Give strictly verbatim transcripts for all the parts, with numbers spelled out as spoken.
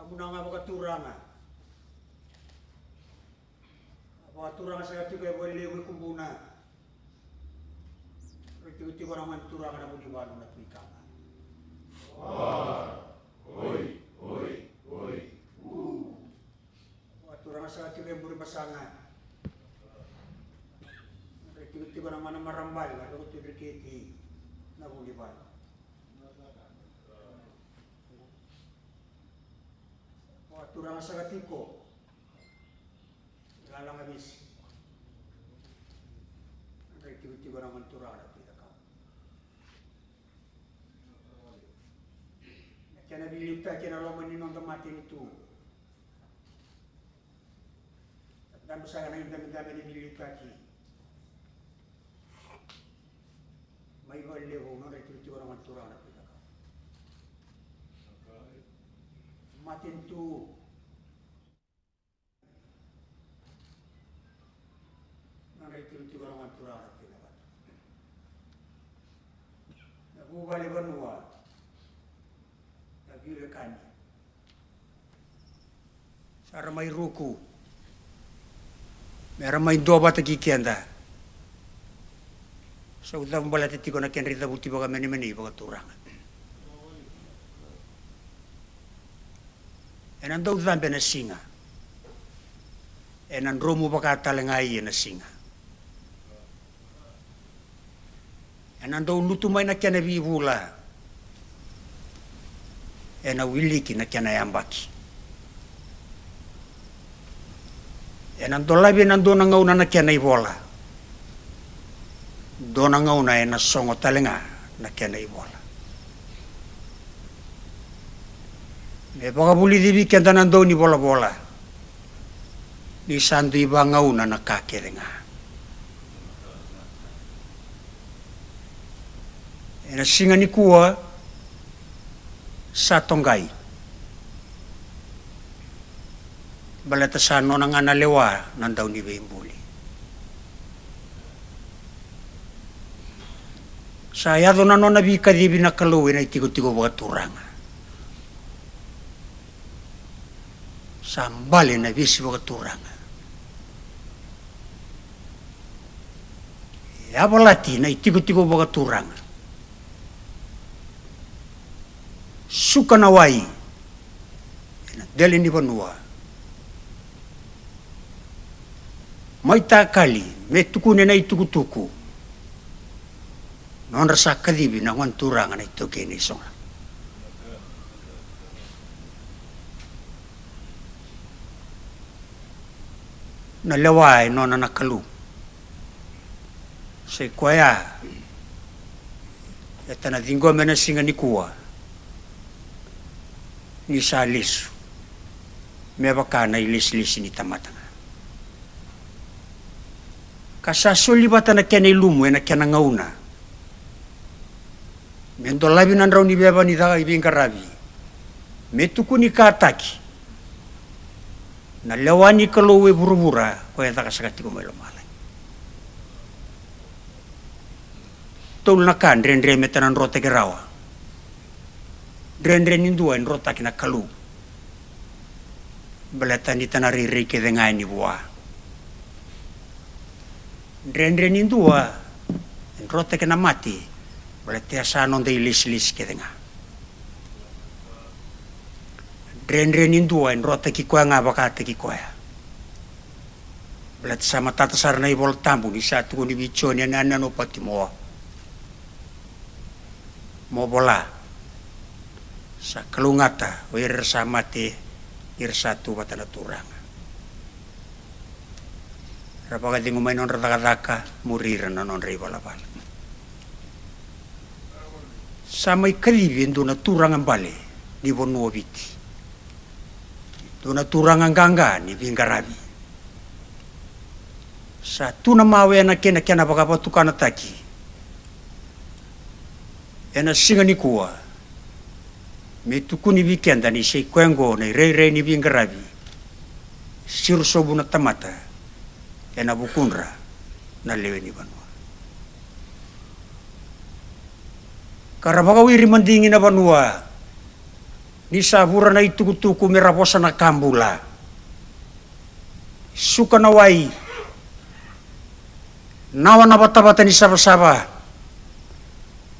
Vunau ga vakaturaga. Vakaturaga saka tiko e Valelevu e Kubuna. Raitikotiko na gone turaga na Vunivalu na Tui Kaba. Oi, oi, oi. Vakaturaga saka tiko e Burebasaga. Raitikotiko na gone Marabali na Roko Tui Dreketi na Vunivalu. Vakaturaga saka tiko Lalaga Vesi. Raitikotiko na gone turaga na Tui Cakau. Na kena veiliutaki ena loma ni noda matanitu. Dabe saka na idabedabe ni veiliutaki. Mai Valelevu, nodra itikotiko na gone turaga na Tui Cakau. Matanitu. Nodra itikotiko na gone turaga na Tui Cakau. Na vuvale vanua. Na virekani. Sa ra mai ruku me ra mai duavata ki keda. Sa u cavu baleta tiko na kedra icavuti vakamenemenei vakaturaga. Ena dau cabe na siga. Ena dromu vaka tale ga i ena siga. Ena dau lutu mai na kena veivula. Ena wiliki na kena yabaki. Ena dolavi ena dua na gauna na kena ivola. Dua na gauna ena sogo tale ga na kena ivola. Me vakavulici vei keda na dau ni volavola. Ni sa dui vagauna na ka kece ga. Ena siga nikua sa toqai. Baleta sa nona ga na lewa na dau ni veibuli. Sa yaco na nona veikacivi na Kalou ena itikotiko vakaturaga. Sa bale na vesi vakaturaga. E yavalati na itikotiko vakaturaga. Suka na wai ena dela ni vanua. Mai takali me tukuni na itukutuku. Nodra sa kacivi na gone turaga na itaukei ni sola. Na lewa e nona na Kalou. Sa i koya e tana ciqoma ena siga nikua. Ni sa lesu me vaka na ilesilesi ni tamata ga. Ka sa soli vata na kena ilumu ena kena gauna. Me dolavi na drau ni veva ni caka i veiqaravi. Me tukuni kataki na lewa ni Kalou e vuravura ko e caka saka tiko mai lomalagi. Tolu na ka dredre me tana drotaki rawa. Dredre ni dua e drotaki na Kalou. Baleta ni tana rairai kece ga ni vua. Dredre ni dua e drotaki na mate. Baleta e sa noda ilesilesi kece ga. Dredre ni dua e drotaki koya ga vakataki koya. Baleta sa matata sara na iVola Tabu ni sa tukuni vei Joni ena yanuyanu o Patimo. Mo vola. Sa kalougata o ira era sa mate, ni ra sa tu vata na Turaga. Ra vakacegu mai nodra cakacaka, muri ira na nodra ivalavala. Sa mai kacivi e dua na turaga bale ni vanua o Viti. Dua na turaga qaqa ni veiqaravi. Sa tu na mawe ena kena, kena vakavatukanataki. Ena siga nikua, me tukuni vei keda ni sa i koya oqo na irairai ni veiqaravi, siro sobu na tamata ena vukudra na lewe ni vanua. Ka ra vakawiri madigi na vanua. Ni sa vura na itukutuku me ra vosa na ka bula. Suka na wai. Nawa na vatavata ni savasava.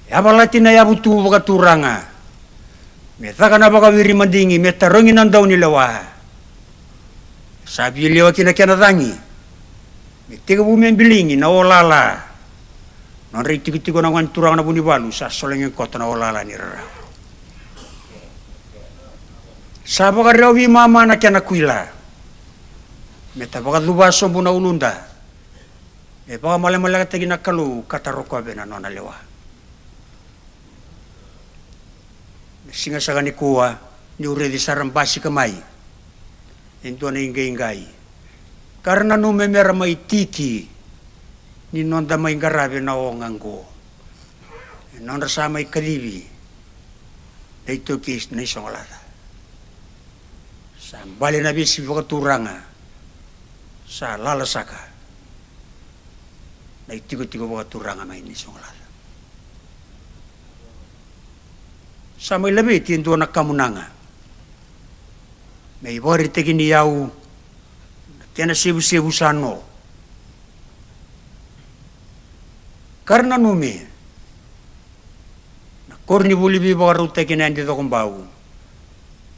Yavalati na yavutu vakaturaga. Me caka na vakawiri madigi, me tarogi na dau ni lewa. Sa via liwa ki na kena cagi. Me tekivu me biligi na olala. Nodra itikotiko na gone turaga na Vunivalu, sa solegi koto na olala ni rarawa. Sa vakarewa veimama na kena kuila. Me ta vakacuva sobu na uluda. Me vakamalemalekataki na Kalou ka ta rokove na nona lewa. Na siga saka nikua, niu raici sara basika mai e dua na iqaiqai. Ka ra nanuma me ra mai tiki ni noda mai qaravi na oga qo. E nodra sa mai kacivi na iTaukei Naisogolaca. Sa bale na vesi vakaturaga. Sa lala saka na itikotiko vakaturaga mai Naisogolaca. Sa mai laveti e dua na kamunaga me ivakaraitaki ni yau, na kena sevusevu sa no. Ka ra nanumi na koronivuli veivakarautaki na Yadi Cokobau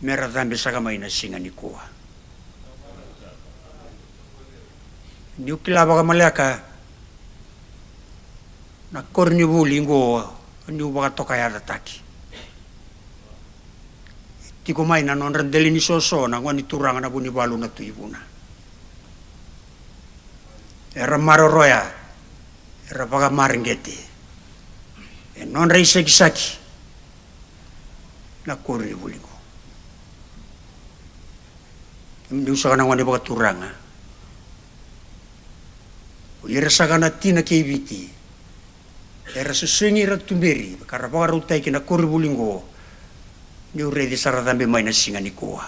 me ra cabe saka mai na siga nikua. Niu kila vakamaleka na koronivuli qo, niu vakatokayacataki. Tiko mai na nodra dela ni soso na gone turaga na Vunivalu na Tui Vuna. Era maroroya, era vakamareqeti e nodra isakisaki na koronivuli qo. Kemudou saka na gone vakaturaga, o ira saka na tina kei Viti era sosogi, ra tuberi ka ra vakarautaki na koronivuli qo. Niu raici sa ra cabe mai na siga nikua.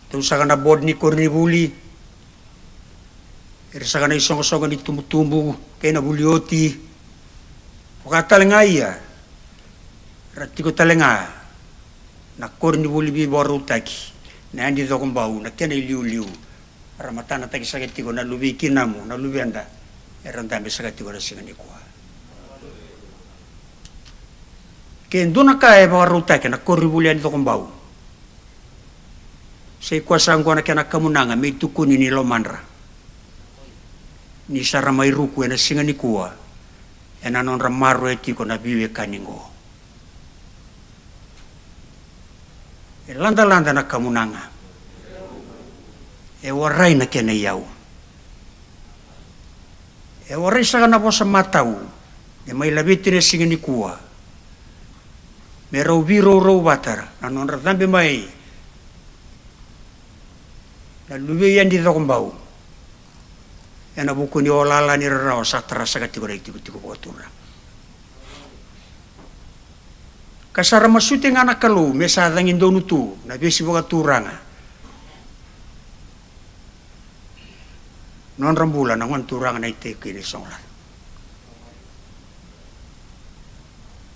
Tou saka na board ni koronivuli, ira saka na isoqosoqo ni tubutubu kei na vuli oti. Vaka tale ga ia, ra tiko tale ga na koronivuli veivakarautaki na Yadi Cokobau, na kena iliuliu. Ra matanataki saka tiko na luvei Kinamu, na luveda, era dabe saka tiko na siga nikua. Ke dua na ka e vakarautaki na koronivuli Yadi Cokobau, sa i koya sa qo na kena kamunaga me itukuni ni lomadra. Ni sa ra mai ruku ena siga nikua ena nodra maroroya tiko na veiwekani qo. E ladalada na kamunaga. E warai na kena iyau. E warai saka na vosa matau me mai laveti na siga nikua. Me rau veiraurau vata na nodra cabe mai na luvei Yadi Cokobau ena vuku ni olala ni rarawa sa tara saka tiko na itikotiko vakaturaga. Ka sa ra masuti ga na Kalou me sa cagi donu tu na vesi vakaturaga. Nodra bula na gone turaga na iTaukei Naisogolaca.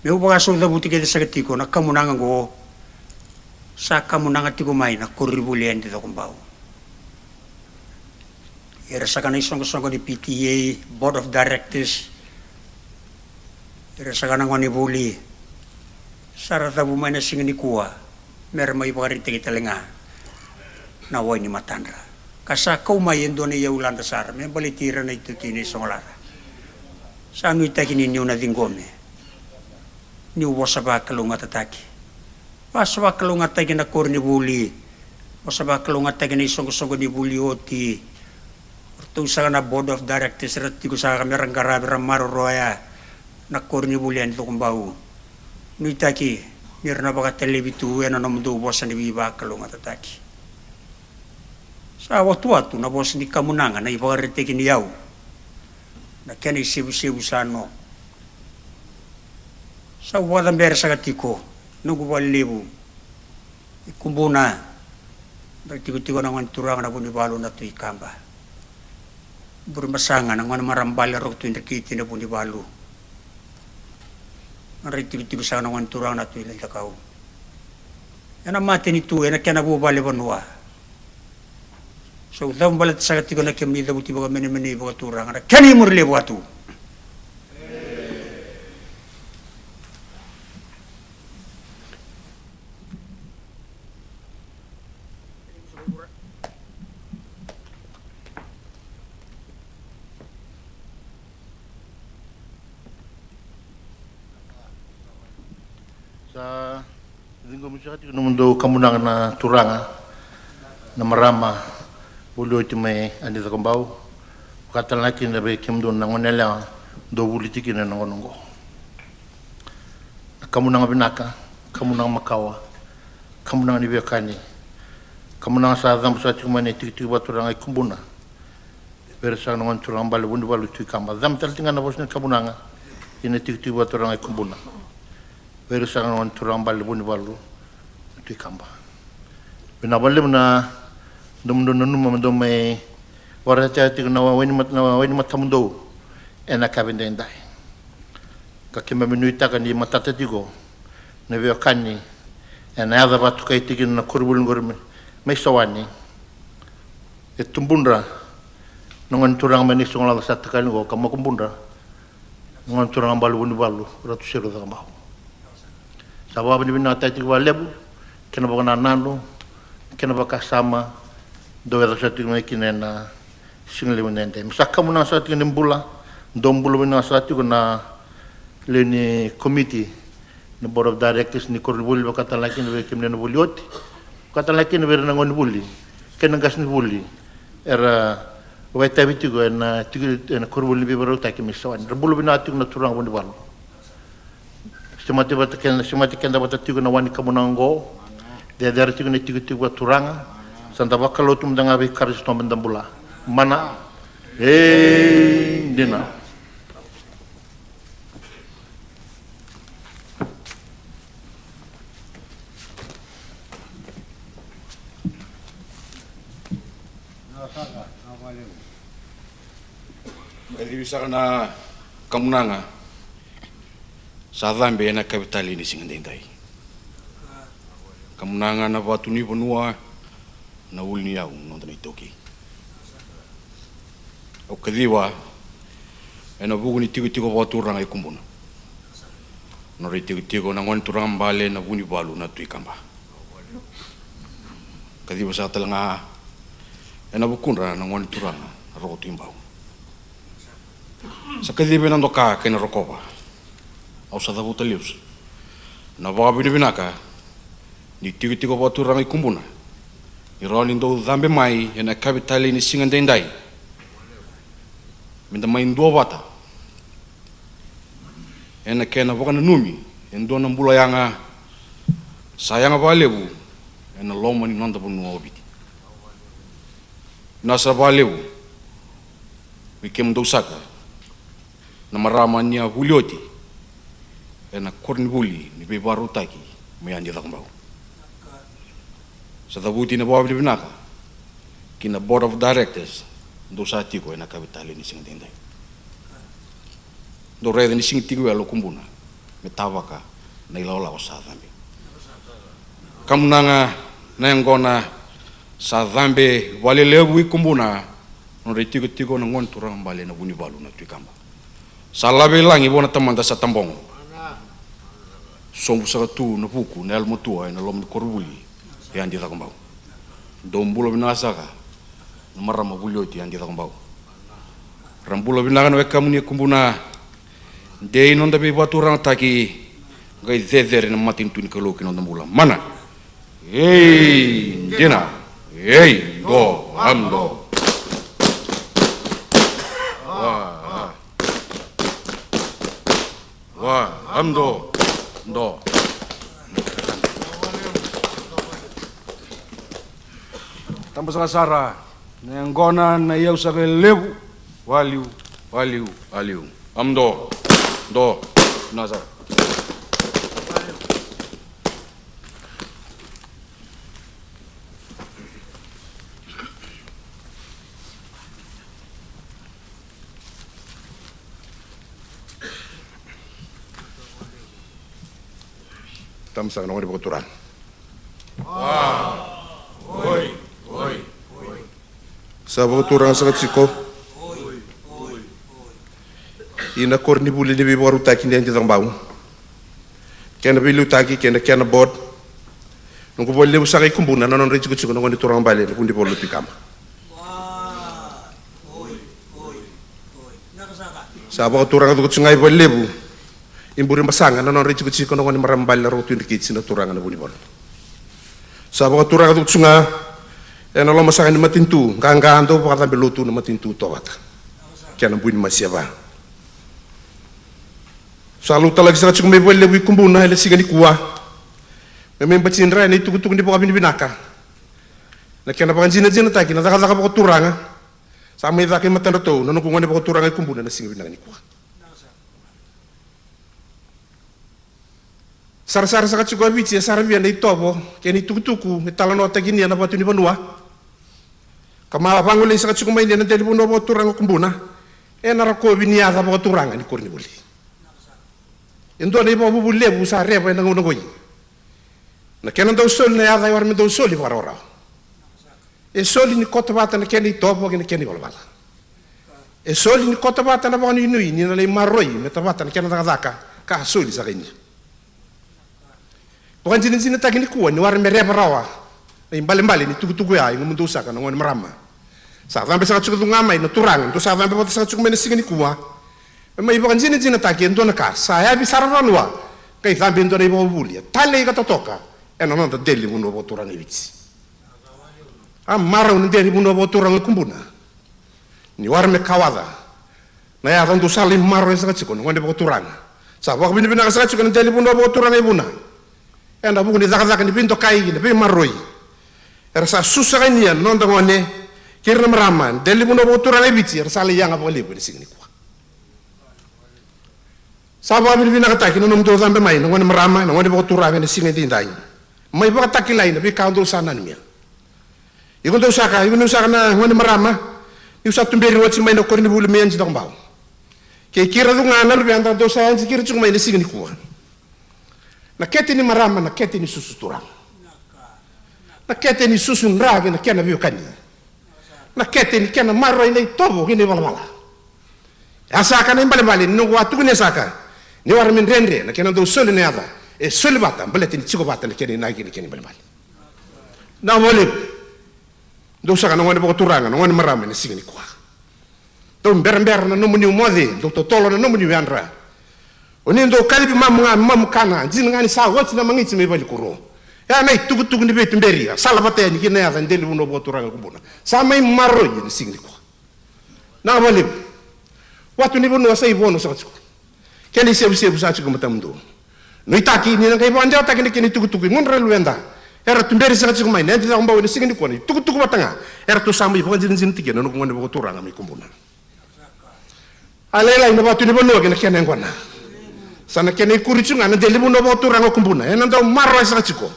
Meu vakasaucavuti kece saka tiko na kamunaga qo, sa kamunaga tiko mai na koronivuli Yadi Cokobau. Ira saka na isoqosoqo ni P T A, Board of Directors, ira saka na gone vuli, sa ra cavu mai na siga nikua me ra mai vakaraitaki tale ga na wai ni matadra. Ka sa kau mai e dua na iyau lada sara me baleti ira na iTaukei Naisogolaca. Sa nuitaki ni niu na ciqomi, niu vosa vakalougatataki. Vosa vakalougatataki na koronivuli, vosa vakalougatataki na isoqosoqo ni vuli oti. O ratou saka na Board of Directors era tiko saka me ra qaravi, ra maroroya na koronivuli Yadi Cokobau. Nuitaki ni ra na vakatalevi tu ena nomudou vosa ni veivakalougatataki. Sa watuwatu na vosa ni kamunaga na ivakaraitaki ni yau, na kena isevusevu sa no. Sa vakacabere saka tiko noqu valelevu i Kubuna, na itikotiko na gone turaga na Vunivalu na Tui Kaba. Burimasaga na gone marama bale Roko Tui Dreketi na Vunivalu. Na rai tikotiko saka na gone turaga na Tui Laicakau. Ena matanitu, ena kena vuvale vanua. Sa u cavu baleta saka tiko na kemuni cavuti vakamenemenei vakaturaga na kena imuri levu atu. Sa ciqomi saka tiko nomudou kamunaga na turaga, na marama, vuli oti mai Adi Cakobau. Vakatalega kina vei kemudou na gone yalewa dou vuli tiko kina ena gauna oqo. Na kamunaga vinaka, kamunaga makawa, kamunaga ni veiwekani, kamunaga sa cabe saka tiko mai na itikotiko vakaturaga i Kubuna. Vei ira saka na gone turaga bale Vunivalu Tui Kaba. Cabe tale tiko ga na vosa ni kamunaga ina itikotiko vakaturaga i Kubuna. Vei ira saka na gone turaga bale Vunivalu Tui Kaba. Vinaka vakalevu na domodou nanuma me dou mai vakaraitaka tiko na wai ni mat-, na wai ni matamudou ena yakavi edaidai. Ka keimami nuitaka ni matata tiko na veiwekani ena yaca vakatokai tiko na koronivuli oqori mai, mai Sawani. E tubudra na gone turaga mai na isogolaca sa takali oqo ka makubudra na gone turaga bale Vunivalu Ratu Seru Cakobau. Sa vakavinavinakataki tiko vakalevu kena vakanananu, kena vakasama dou yaco saka tiko mai kina ena siga levu edaidai. Me sa kamunaga saka tiko na bula, dou bula vinaka saka tiko na lewe ni komiti, na board of directors ni koronivuli, vakatalega kina vei kemuni na vuli oti, vakatalega kina vei ira na gonevuli kei na qasenivuli era vakaitavi tiko ena tiko ena koronivuli ni veivakarautaki mai Sawani. Ra bula vinaka tiko na turaga Vunivalu. Semati vata keda, semati keda vata tiko na wai ni kamunaga oqo. Cecere tiko na itikotiko vakaturaga. Sa da vakalotu mada ga vei Karisito me da bula. Mana. Ei, dina. Kacivi saka na kamunaga sa cabe ena yakavi talei ni siga edaidai. Kamunaga na vatu ni vanua, na ulu ni yau, noda na iTaukei. Au kaciva ena vuku ni tikotiko vakaturaga i Kubuna, nodra itikotiko na gone turaga bale na Vunivalu na Tui Kaba. Kaciva saka talega ena vukudra na gone turaga na Roko Tui Bau. Sa kacivi ena doka kei na rokova. Au sa cavuta lesu na vakavinavinaka ni tikotiko vakaturaga i Kubuna ni rawa ni dou cabe mai ena yakavi talei ni siga edaidai me da mai duavata ena kena vakananumi e dua na bula yaga sa yaga vakalevu ena loma ni noda vanua o Viti. Vinaka sara vakalevu vei kemudou saka na marama ni a vuli oti ena koronivuli ni veivakarautaki mai Adi Cakobau. Sa cavuti na vakavinavinaka ki na board of directors dou sa tiko ena yakavi talei ni siga edaidai. Dou raica ni sega ni tiko wale o Kubuna me tavaka na ilawalawa sa cabe. Kamunaga na yaqona sa cabe valelevu i Kubuna, nodra itikotiko na gone turaga bale na Vunivalu na Tui Kaba. Sa lave i lagi vua na Tamada sa tabogo. Sobu saka tu na vuku na yalomatua ena loma ni koronivuli e Adi Cakobau. Dou bula vinaka saka na marama vuli oti Adi Cakobau. Ra bula vinaka na wekamuni e Kubuna. Dei noda veivakaturagataki, qai cecere na matanitu ni Kalou ki noda bula. Mana. Ei, dina. Ei, do, am, do. Wa, am, do, do. Taba saka sara na yaqona na iyau saka e levu. Waliu, waliu, waliu. Am, do, do. Na sara. Tamusuka na gone vakaturaga. Sa vakaturaga saka tiko ina koronivuli ni veivakarautaki ni Yadi Cakobau, kei na veiliutaki kei na kena board. Noqu vakalevu saka i Kubuna na nodra itikotiko na gone turaga bale na Vunivalu na Tui Kaba. Sa vakaturaga tiko ga i vakalevu i Burebasaga na nodra itikotiko na gone marama bale na Roko Tui Dreketi na turaga na Vunivalu. Sa vakaturaga tiko ga ena lomasaka ni matanitu qaqa dau vakacabe lotu na matanitu Tovata kei na Bui ni Masiava. Sa lautalaki saka tiko mai vakalevu i Kubuna ena siga nikua me mai batidra ena itukutuku ni vakavinavinaka, na kena vakadinadinataki na cakacaka vakaturaga sa mai caka i matadratou na noqu gone vakaturaga i Kubuna ena siga vinaka nikua. Sarasara saka tiko a Viti e saravia na itovo kei na itukutuku e talanoatakinia na vatu ni vanua, ka ma vagolei saka tiko mai nia na dela ni vanua vakaturaga o Kubuna ena rokovi ni yaca vakaturaga ni koronivuli. E dua na ivakavuvuli levu sa reva ena gauna oqoi. Na kena dau soli na yaca e wara me dau soli vakarawarawa. E soli ni koto vata na kena itovo kei na kena ivalavala. E soli ni koto vata na vakanuinui ni na lai maroroi me tavata na kena cakacaka ka soli saka i nia. Vakadinadinataki nikua ni wara me reva rawa na ibalebale ni tukutuku ya i gumudou saka na gone marama. Sa cabe saka tiko tu ga mai na turaga dou sa cabe vata saka tiko mai na siga nikua me mai vakadinadinataki e dua na ka sa yavi sara vanua, qai cabe e dua na ivakavuvuli e talei ka totoka ena noda dela ni vanua vakaturaga i Viti. A marau na dela ni vanua vakaturaga i Kubuna ni wara me kawaca na yaca dou sa lai maroroya saka tiko na gone vakaturaga. Sa vakavinavinaka saka tiko na dela ni vanua vakaturaga i Vuna. Ena vuku ni cakacaka ni veidokai, na veimaroroi era sa susu saka i nia na noda gone kei ira na marama, na dela ni vanua vakaturaga i Viti era sa lai yaga vakalevu ena siga nikua. Sa vakavinavinakataki na nomudou cabe mai na gone marama, na gone vakaturaga ena siga edaidai. Mai vakatakilai na veika dou sa nanumia. Iko dou saka, iko dou saka na gone marama, niu sa tuberi oti mai na koronivuli me Yadi Cakobau. Kei ira tu ga na luveda dou sa yadi ira tiko mai na siga nikua. Na kete ni marama, na kete ni susu turaga. Na kete ni susu dra kei na kena veiwekani. Na kete ni kena maroroi na itovo kei na ivalavala. E a saka na ibalebale ni noqu a tukuna saka ni wara me dredre na kena dau soli na yaca e soli vata baleta ni tiko vata na kena inaki kei na kena ibalebale. Na vakalevu dou saka na gone vakaturaga, na gone marama ena siga nikua. Dou berabera na nomuni moce, dou totolo na nomuni yadra. O ni dou kacivi mamu ga me mamu kana, dina ga ni sa oti na magiti mai valenikuro. E a na itukutuku ni veituberi a sala vata yani kina yaca e dela ni vanua vakaturaga Kubuna. Sa mai maroroi ena siga nikua. Na vakalevu. Vatu ni vanua sa ivono saka tiko. Kena isevusevu sa tiko matamudou. Nuitaki ni na qai vakadewataki na kena itukutuku i gudra na luveda era tuberi saka tiko mai na Yadi Cakobau ena siga nikua, na itukutuku vata ga eratou sa mai vakadinadinataki kina na noqu gone vakaturaga mai Kubuna. A lailai na vatu ni vanua kei na kena yaqona. Sa na kena ikuri tiko ga na dela ni vanua vakaturaga o Kubuna ena dau maroroya saka tiko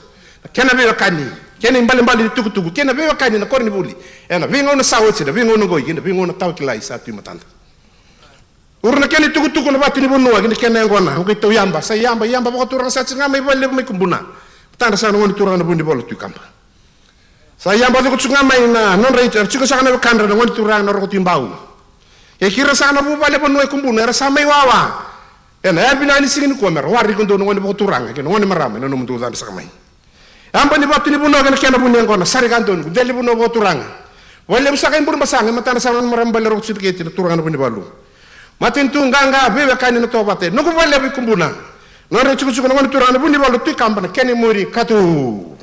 na kena veiwekani kei na ibalebale ni tukutuku kei na veiwekani na koronivuli ena veigauna sa oti, na veigauna oqoi kei na veigauna tawa kilai sa tu i matada. Ura na kena itukutuku na vatu ni vanua kei na kena yaqona. Oqo i tau yaba, sa yaba, yaba vakaturaga saka tiko ga mai Valelevu mai Kubuna. Matadra saka na gone turaga na Vunivalu Tui Kaba. Sa yaba tiko tiko ga mai na nodra ita, era tiko saka na wekadra na gone turaga na Roko Tui Bau. Kei ira saka na vuvale vanua e Kubuna era sa mai wawa. Ena yavi vinaka ni siga nikua me ra waraki kemudou na gone vakaturaga kei na gone marama ena nomudou cabe saka mai. Yaba ni vatu ni vanua kei na kena vu ni yaqona, sara i ka donu, dela ni vanua vakaturaga. Valelevu saka i Burebasaga, e matadra saka na marama bale Roko Tui Dreketi na turaga na Vunivalu. Matanitu qaqa veiwekani na Tovata, noqu valelevu i Kubuna. Nodra itikotiko na gone turaga na Vunivalu Tui Kaba na kena imuri ka tu.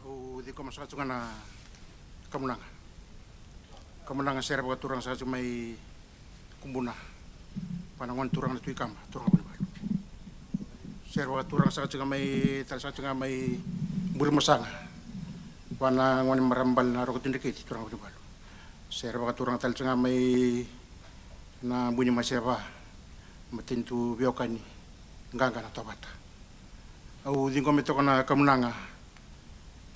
Au ciqoma saka tiko ga na kamunaga. Kamunaga sere vakaturaga saka tiko mai Kubuna. Vua na gone turaga na Tui Kaba, turaga Vunivalu. Sere vakaturaga saka tiko ga mai, tale saka tiko ga mai Burebasaga. Vua na gone marama bale na Roko Tui Dreketi, turaga Vunivalu. Se ra vakaturaga tale tiko ga mai na Buni Maseva, matanitu veiwekani, qaqa na Tovata. Au ciqoma tiko na kamunaga,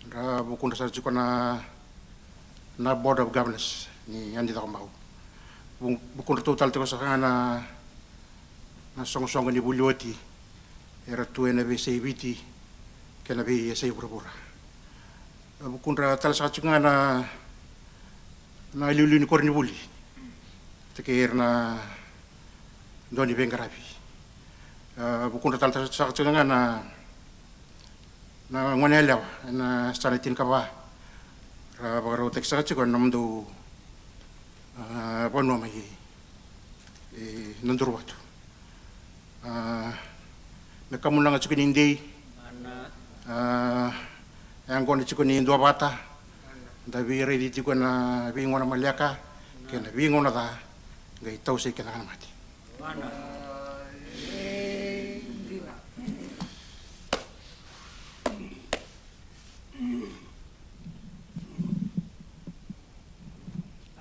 ra vukudra sara tiko na, na Board of Governors ni Yadi Cakobau. Vu-, vukudratou tale tiko saka ga na, na soqosoqo ni vuli oti, era tu ena veiyasai Viti kei na veiyasai vuravura. Vukudra tale saka tiko ga na, na iliuliu ni koronivuli, tekei ira na dau ni veiqaravi. A, vukudra tale saka tiko ga na, na gone yalewa ena yasana e tinikava, ra vakarautaki saka tiko ena nomudou, a, vanua mai, e, Nadaruvatu. A, me kamunaga tiko ni dei. A, e yaqona tiko ni duavata. Da veiraici tiko ena veigauna maleka kei na veigauna ca, qai tausai keda ga na mate.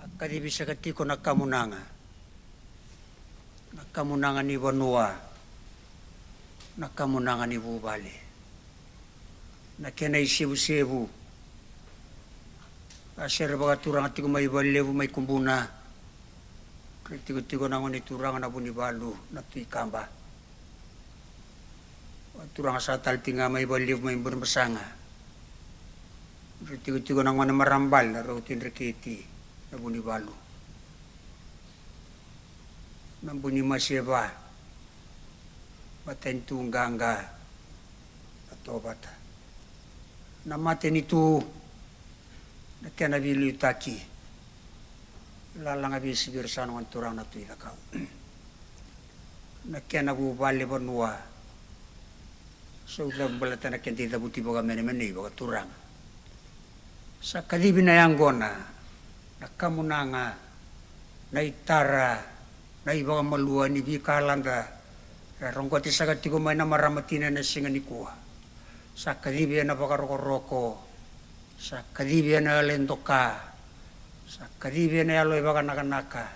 A kacivi saka tiko na kamunaga, na kamunaga ni vanua, na kamunaga ni vuvale, na kena isevusevu. A sere vakaturaga tiko mai Valelevu, mai Kubuna, ra itikotiko na gone turaga na Vunivalu na Tui Kaba. Vakaturaga saka tale tiko ga mai Valelevu, mai Burebasaga, ra itikotiko na gone marama bale na Roko Tui Dreketi na Vunivalu. Na Buni Maseva, matanitu qaqa na Tovata. Na matanitu, na kena veiliutaki, lalaga veisivira saka na gone turaga na Tui Cakau. Na kena vuvale vanua, saucavu baleta na keda icavuti vakamenemenei vakaturaga. Sa kacivi na yaqona, na kamunaga, na itara, na ivakamalua ni veikalada ra roqoti saka tiko mai na marama tina ena siga nikua. Sa kacivi ena vakarokoroko, sa kacivi ena yalo e doka, sa kacivi ena yalo e vakanakanaka,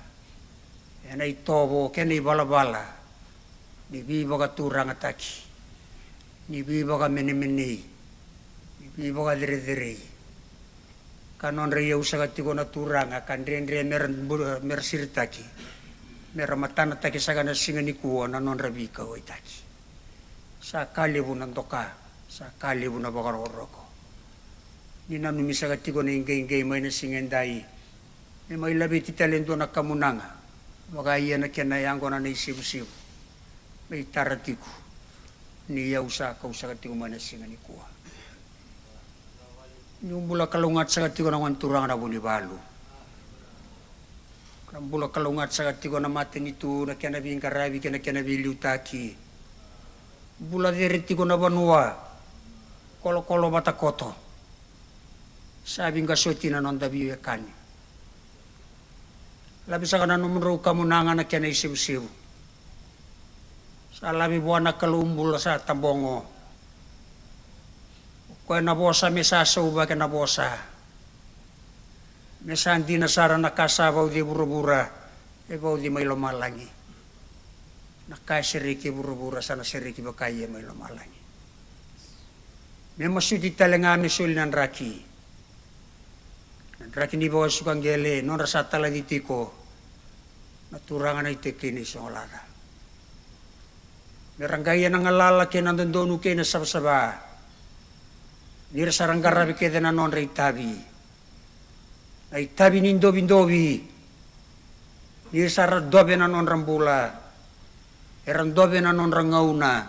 ena itovo kei na ivalavala ni veivakaturagataki, ni veivakamenemenei, ni veivakacerecerei. Ka nodra iyau saka tiko na turaga ka dredre mera bu-, mera siritaki, mera matanataki saka na siga nikua na nodra veikauwaitaki. Sa ka levu na doka, sa ka levu na vakarokoroko. Ni nanumi saka tiko na iqeqei mai na siga edai, me mai laveti tale e dua na kamunaga, vakaia na kena yaqona na isevusevu, me itara tiko ni iyau sa kau saka tiko mai na siga nikua. Niu bula kalougata saka tiko na gone turaga na Vunivalu. Ra bula kalougata saka tiko na matanitu, na kena veiqaravi kei na kena veiliutaki. Bula cere tiko na vanua, kolokolo vata koto. Sa veiqasoti na noda veiwekani. Lavi saka na nomudrau kamunaga na kena isevusevu. Sa lavi vua na Kalou bula sa tabogo. O koya na vosa me sa sauvaki na vosa. Me sa dina sara na ka sa vauci e vuravura, e vauci mai lomalagi. Na ka e sereki e vuravura sa na sereki vakaia mai lomalagi. Me masuti tale ga me soli na draki, na draki ni vakasuka qele, nodra sa talaci tiko na turaga na iteki kei na isogolaca. Me ra qai ena galala kei na dodonu kei na savasava, ni ra sa ra qaravi kece na nodra itavi. Na itavi ni dovidovi, ni ra sa ra dove na nodra bula, era dove na nodra gauna,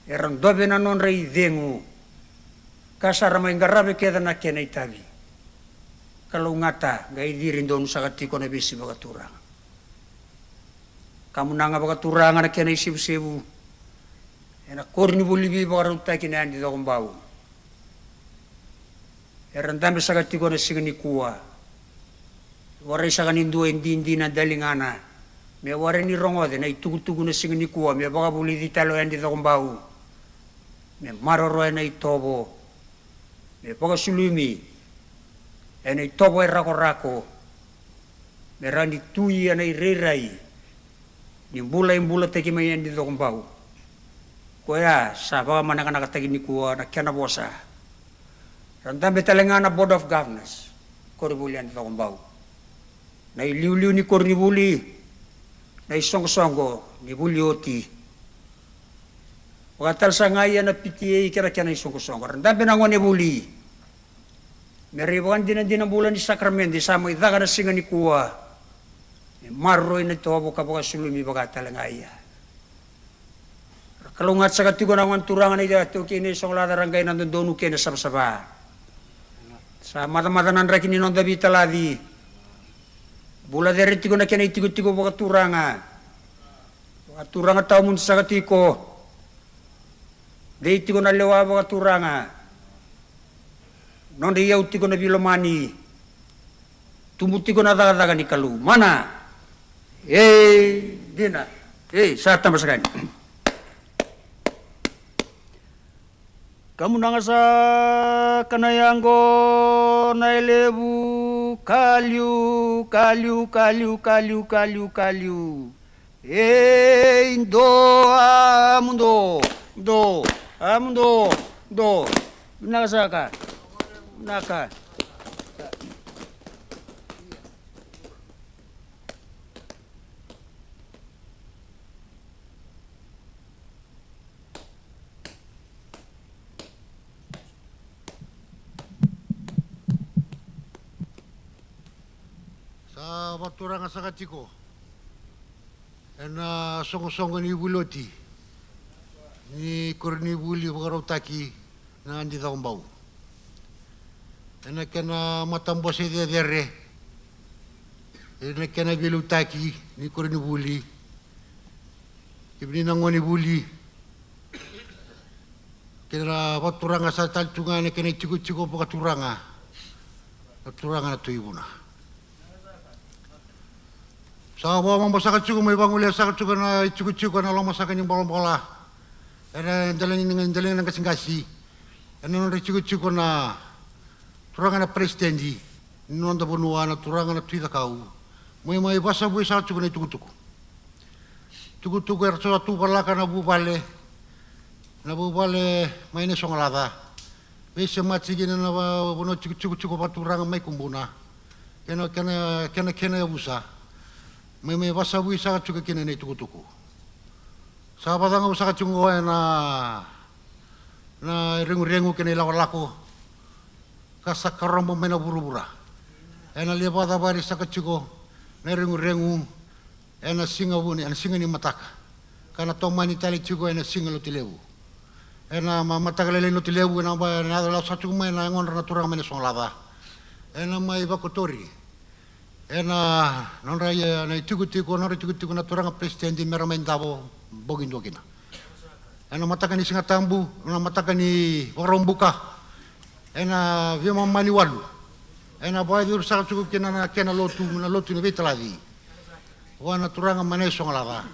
era dove na nodra icegu, ka sa ra mai qaravi kece na kena itavi. Kalougata, qai ciri donu saka tiko na veisi vakaturaga. Kamunaga vakaturaga na kena isevusevu ena koronivuli veivakarautaki na Yadi Cakobau. Era dabe saka tiko na siga nikua. Warai saka ni dua e didi na daligana me warai ni rogoce na itukutuku na siga nikua me vakavulici tale o Yadi Cakobau, me maroroya na itovo, me vakasulumi ena itovo e rakorako, me rawa ni tu ia na irairai ni bula e bulataki mai Yadi Cokobau. Koya sa vakamanakanakataki nikua na kena vosa. Ra dabe tale ga na Board of Governors, koronivuli Yadi Cokobau, na iliuliu ni koronivuli, na isoqosoqo ni vuli oti. Vakatale saka ga ia na P T A kei na kena isoqosoqo, ra dabe na gonevuli. Me ra ivakadinadina bula ni sakaramede sa mai caka na siga nikua. Me maroroi na itovo ka vakasulumi vakatale ga ia. Ra kalougata saka tiko na gone turaga na itaukei na isogolaca, ra qai na dodonu kei na savasava. Sa macamaca na draki ni noda veitalaci. Bula cere tiko na kena itikotiko vakaturaga. Vakaturaga tawamudu saka tiko. Dei tiko na lewa vakaturaga. Nodra iyau tiko na veilomani. Tubu tiko na cakacaka ni Kalou. Mana. Ei, dina. Ei, sa taba saka yani. Kamunaga saka na yago na yalevu, ka liu, ka liu, ka liu, ka liu, ka liu, ka liu. Ei, do, a, mudo, do, a, mudo, do. Vinaka saka. Vinaka. Sa vakaturaga saka tiko ena soqosoqo ni vuli oti ni koronivuli vakarautaki na Yadi Cokobau. Ena kena matabose cecere, ena kena veiliutaki ni koronivuli, kemuni na gonevuli, kei na vakaturaga saka tale tu ga ena kena itikotiko vakaturaga, na turaga na Tui Vuna. Sa vakamabo saka tiko, mai vaguleya saka tiko na itikotiko ena loma saka ni bolabola, ena dela ni, dela ni na qasikasi, ena nodra itikotiko na turaga na peresitedi ni noda vanua, na turaga na Tui Cakau. Mai, mai vasavui saka tiko na itukutuku. Tukutuku era sa tuvalaka na vuvale, na vuvale mai Naisogolaca. Veisemati kina na va-, vanua tikotiko, tiko vakaturaga mai Kubuna. Kena, kena, kena, kena yavusa. Mai, mai vasavui saka tiko kina na itukutuku. Sa vacagau saka tiko qo ena, na reguregu kei na ilakolako. Ka sa karobo mai na vuravura. Ena lai vacavari saka tiko na reguregu ena siga Vuni, ena siga ni mataka. Ka na tomani tale tiko ena siga Lotulevu. Ena ma-, mataka lailai ni Lotulevu, ena ba-, ena yaco lako saka tiko mai na yagodra na turaga mai Naisogolaca. Ena mai vakotori ena nodra, ia, na itikotiko, nodra itikotiko na turaga peresitedi mera mai davo bogi dua kina. Ena mataka ni Siga Tabu, na mataka ni Vakaraubuka, ena veimama ni walu. Ena vakayacori saka tiko kina na kena lotu, na lotu ni veitalaci vua na turaga mai Naisogolaca.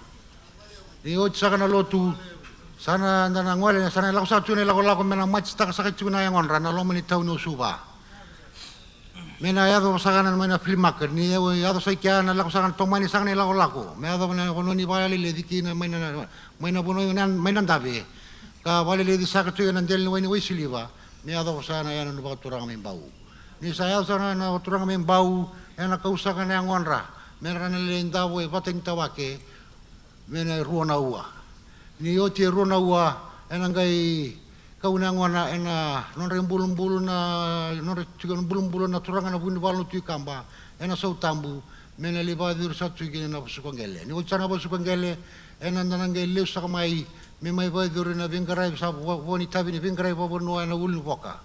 Ni oti saka na lotu, sa na da na gole, sa na lako saka tiko na ilakolako me na matisitaka saka tiko na yagodra ena loma ni tauni o Suva. Me na yaco saka na mai na flea market, ni yaco saka i kea na lako saka na tomani saka na ilakolako me yacova na vanua ni vakaleleci kina mai na, mai na vanua mai na dave. Ka vakaleleci saka tiko ena dela ni wai ni waisiliva me yacova saka na yanuyanu vakaturaga mai Bau. Ni sa yaco saka na, na turaga mai Bau, ena kau saka na yagodra me ra na lai davo e Vata ni Tawake. Me na rua na aua. Ni oti e rua na aua, ena qai kau na yagona ena nodra ibulubulu na, nodra tiko na bulubulu na turaga na Vunivalu na Tui Kaba ena Sautabu, me na lai vakayacori saka tiko kina na vasuka qele. Ni oti saka na vasuka qele, ena da na qai lesu saka mai me mai vakayacori na veiqaravi sa vo-, vo ni tavi ni veiqaravi vakavanua ena Ulunivoka.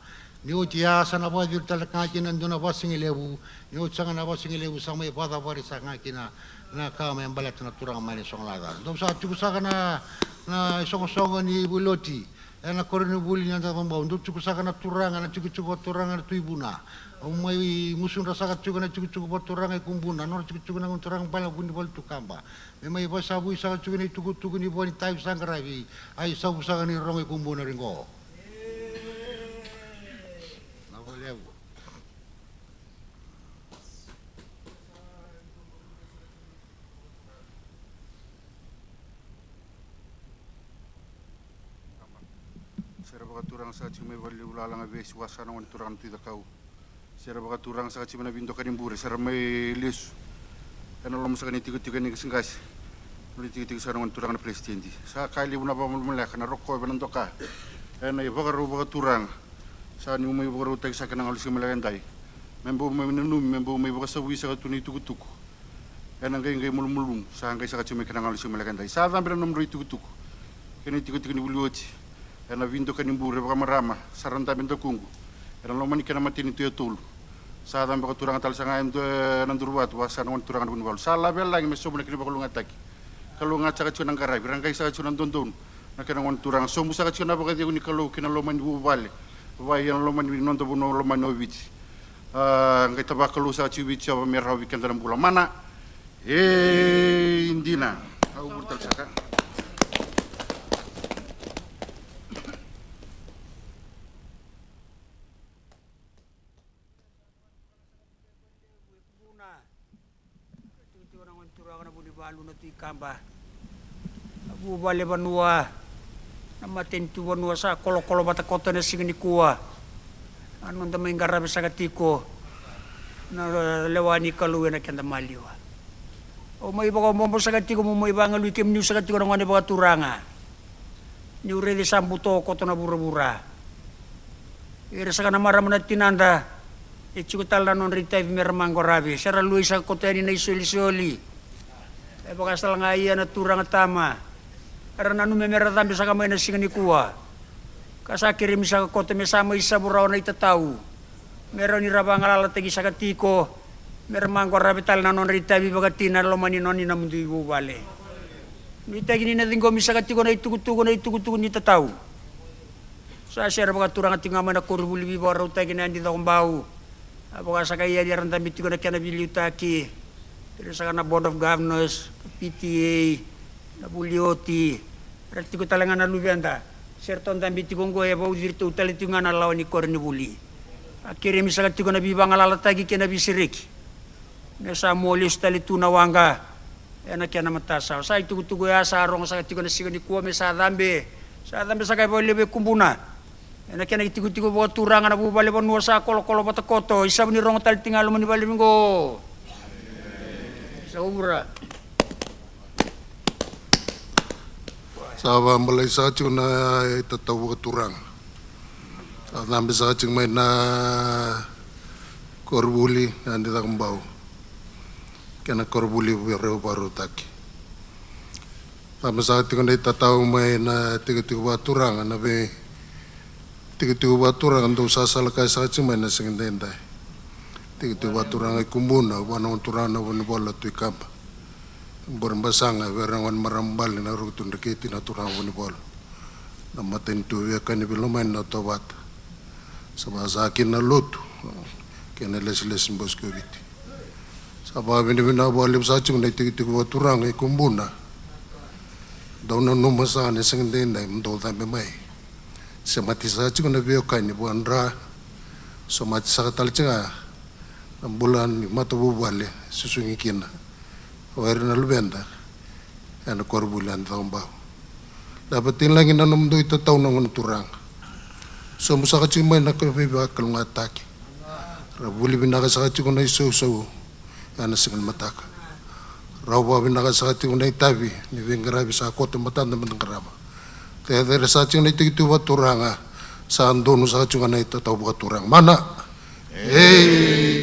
Ni oti ya sa na vakayacori tale ga kina e dua na vasigalevu. Ni oti saka na vasigalevu sa mai vakacavari saka ga kina na ka me baleta na turaga mai Naisogolaca. Dou sa tiko saka na, na isoqosoqo ni vuli oti ena koronivuli ni Yadi Cokobau. Dou tiko saka na turaga, na tikotiko vakaturaga na Tui Vuna. Au mai gusudra saka tiko na tikotiko vakaturaga i Kubuna, nodra tikotiko na gone turaga bale na Vunivalu Tui Kaba. Me mai vasavui saka tiko na itukutuku ni vua ni tavi sa qaravi. Ai savu saka ni rogo i Kubuna riqo. Sera vakaturaga saka tiko mai Valelevu, Lalaga, Vesi, Wasa, na gone turaga na Tui Cakau. Sera vakaturaga saka tiko mai na vidoka ni bure, sera mai lesu ena loma saka ni tikotiko ni qasigasi. Na tikotiko saka na gone turaga na peresitedi. Sa ka levu na vakamalumaleka na rokova na doka ena ivakarau vakaturaga. Sa niu mai vakarautaki saka na galu siga mai laka edai me bau mai nanumi me bau mai vakasavui saka tu na itukutuku. Ena qai qai malumalumu sa qai saka tiko mai kena galu siga mai laka edai. Sa cabe na nomudrau itukutuku kei na itikotiko ni vuli oti ena vidoka ni bure vakamarama sara dabe dakuqu ena loma ni kena matanitu e tolu. Sa cabe vakaturaga tale saka ga e du-, ena Duruvatu, Wasa, na gone turaga na Vunivalu. Sa lave lagi me sobu na kena vakalougatataki. Kalougata saka tiko na qaravi, ra qai saka tiko na dodonu na kena gone turaga. Sobu saka tiko na vakacegu ni Kalou kei na loma ni vuvale, vaka ena loma ni noda vanua lomani o Viti. A, qai ta vakalou saka tiko vei Jiova me rawa vei keda na bula mana. E dina. Au vuri tale saka. Tikotiko na gone turaga na Vunivalu na Tui Kaba. Na vuvale vanua, na matanitu vanua sa kolokolo vata koto ena siga nikua. Na noda mai qaravi saka tiko na lewa ni Kalou ena keda maliwa. Au mai vakaobobo saka tiko meu mai vagalui kemuni saka tiko na gone vakaturaga. Niu raici sa buto koto na vuravura. Ira saka na marama na tinada e tiko tale na nodra itavi me ra maqoravi, se ra lui saka koto yani na isolisoli. E vakasala ga ia na turaga tama era nanumi me ra cabe saka mai na siga nikua. Ka sa keremi saka koto me sa mai savu rawa na itatau me rawa ni ra vagalalataki saka tiko me ra maqoravi tale na nodra itavi vakatina ena loma ni noni na mudui vuvale. Nuitaki ni na ciqomi saka tiko na itukutuku, na itukutuku ni tatau. Sa sere vakaturaga tiko ga mai na koronivuli veivakarautaki na Yadi Cakobau. A vaka saka i yadi era dabe tiko na kena veiliutaki. Ira saka na Board of Governors, na P T A, na vuli oti. Era tiko tale ga na luveda. Se ratou dabe tiko oqo e vauci iratou tale tiko ga na lawa ni koronivuli. A keremi saka tiko na veivagalalataki kei na veisereki me sa mua lesu tale tu na waqa ena kena matasawa. Sa itukutuku ya sa rogo saka tiko na siga nikua me sa cabe. Sa cabe saka e vakalevu e Kubuna. Ena kena itikotiko vakaturaga na vuvale vanua sa kolokolo vata koto. Isavu ni rogo tale tiko ga e loma ni vale vaqo. Sa uvura. Sa vakabalai saka tiko na itatau vakaturaga. Sa cabe saka tiko mai na koronivuli na Yadi Cakobau kei na koronivuli veivakarautaki. Cabe saka tiko na itatau mai na tikotiko vakaturaga, na vei tikotiko vakaturaga dou sa salaka saka tiko mai na siga edaidai. Tikotiko vakaturaga i Kubuna, vua na gone turaga na Vunivalu na Tui Kaba. Bore basaga vei ira na gone marama bale na Roko Tui Dreketi na turaga Vunivalu. Na matanitu veiwekani veilomani na Tovata. Sa vaka saka kina na lotu kei na lesilesi Bose ko Viti. Sa vakavinavinaka vakalevu saka tiko na itikotiko vakaturaga i Kubuna. Dou nanuma saka na siga edaidai mo dou cabe mai. Semati saka tiko na veiwekani vua na dra. Somati saka tale tiko ga na bula ni matavuvale susugi kina o ira na luveda ena koronivuli Yadi Cakobau. Leva tiko lagi na nomudou itatau na gone turaga. Sobu saka tiko mai na veivakalougatataki. Ra vuli vinaka saka tiko na isausau ena siga ni mataka. Rau vakavinaka saka tiko na itavi ni veiqaravi sa koto e matada me da qarava. Cecere saka tiko na itikotiko vakaturaga. Sa donu saka tiko na itatau vakaturaga. Mana. Ei.